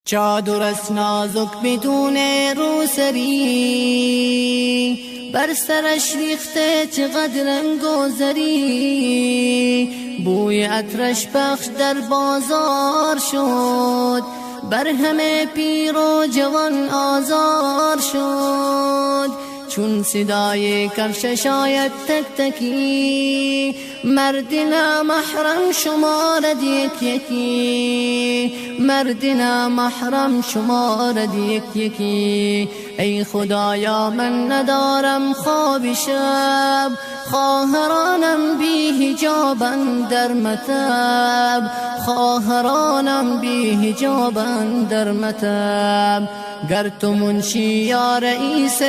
چادر است نازک بدون روسری، بر سرش ریخته چقدر رنگ و زری. بوی عطرش پخش در بازار شد، بر همه پیر و جوان آزار شد. چون صدای کفشش آید تک تکی، مرد نامحرم شمارد یک یکی، مرد نامحرم شمارد یک یکی. ای خدایا من ندارم خواب شب، خواهرانم بی حجابند در مطب، خواهرانم بی حجابند در مطب. گر تو منشی یا رئیس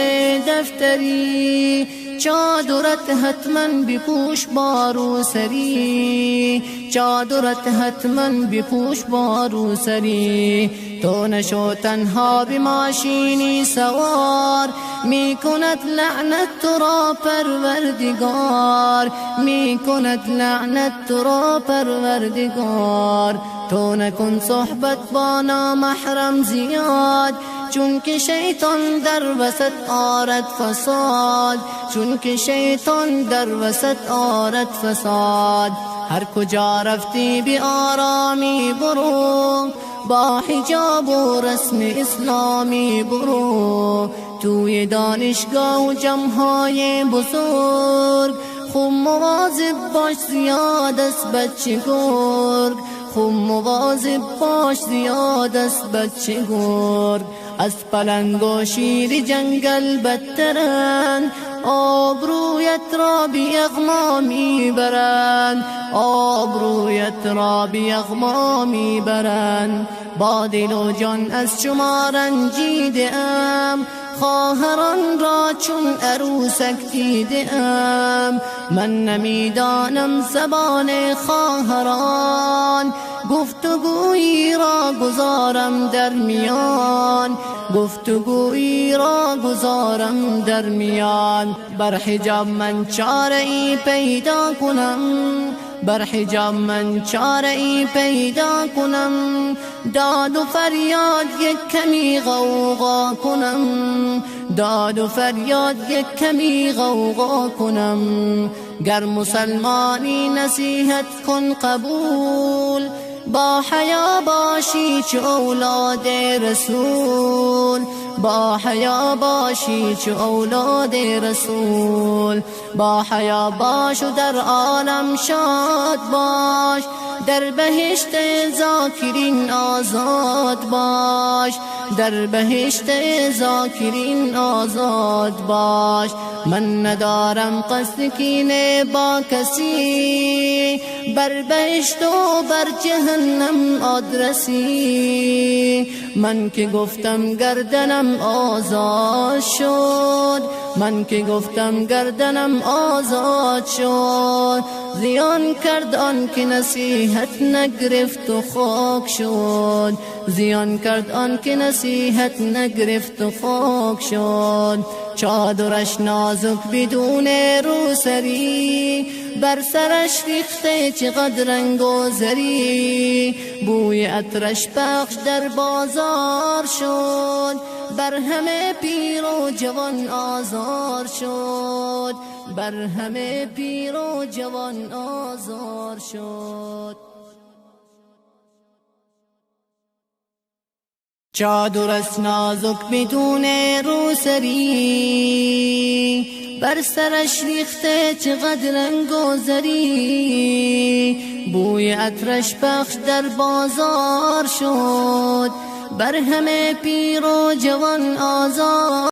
دفتری، چادرت حتما بپوش با روسری، چادرت حتما بپوش با روسری. تو نشو تنها به ماشینی سوار، می کند لعنت تو را پروردگار، می کند لعنت تو را پروردگار. تو نکن صحبت با نامحرم زیاد، چون که شیطان در وسط آرد فساد، چون که شیطان در وسط آرد فساد. هر کجا رفتی بی آرامی برو، با حجاب و رسم اسلامی برو. توی دانشگاه و جمعهای بزرگ، خوب مواظب باش زیاد است بچه گرگ، خوب مواظب باش زیاد است بچه گرگ. از پلنگ و شیر جنگل بدترند، آبرویت را بی اغما میبرند، آبرویت را بی اغما میبرند. با دل و جان از شما رنجیده ام، خواهران را چون عروسک دیده ام. من نمیدانم زبان خواهران، گفتگویی را گذارم در میان، گفتگویی را گذارم در میان. بر حجاب من چاره ای پیدا کنم، بر حجاب من چاره ای پیدا کنم. داد و فریاد یک کمی غوغا کنم، داد و فریاد یک کمی غوغا کنم. گر مسلمانی نصیحت کن قبول، با حیا باشی چو اولاد رسول، با حیا باشی چو اولاد رسول. با حیا باش و در عالم شاد باش، در بهشت ذاکرین آزاد باش، در بهشت ذاکرین آزاد باش. من ندارم قصد کینه با کسی، بر بهشت و بر جهنم آدرسی. من که گفتم گردنم آزاد شد، من که گفتم گردنم آزاد شد. زیان کرد آن که نصیحت نگرفت و خاک شد، زیان کرد آن که نصیحت نگرفت و خاک شد. چادرش نازک بدون روسری، بر سرش ریخته چقدر رنگ و زری. بوی عطرش پخش در بازار شد، بر همه پیر و جوان آزار شد، بر همه پیر و جوان آزار شد. چادر است نازک بدون روسری، بر سرش ریخته چقدر رنگ و زری. بوی عطرش پخش در بازار شد، بر همه پیر و جوان آزار.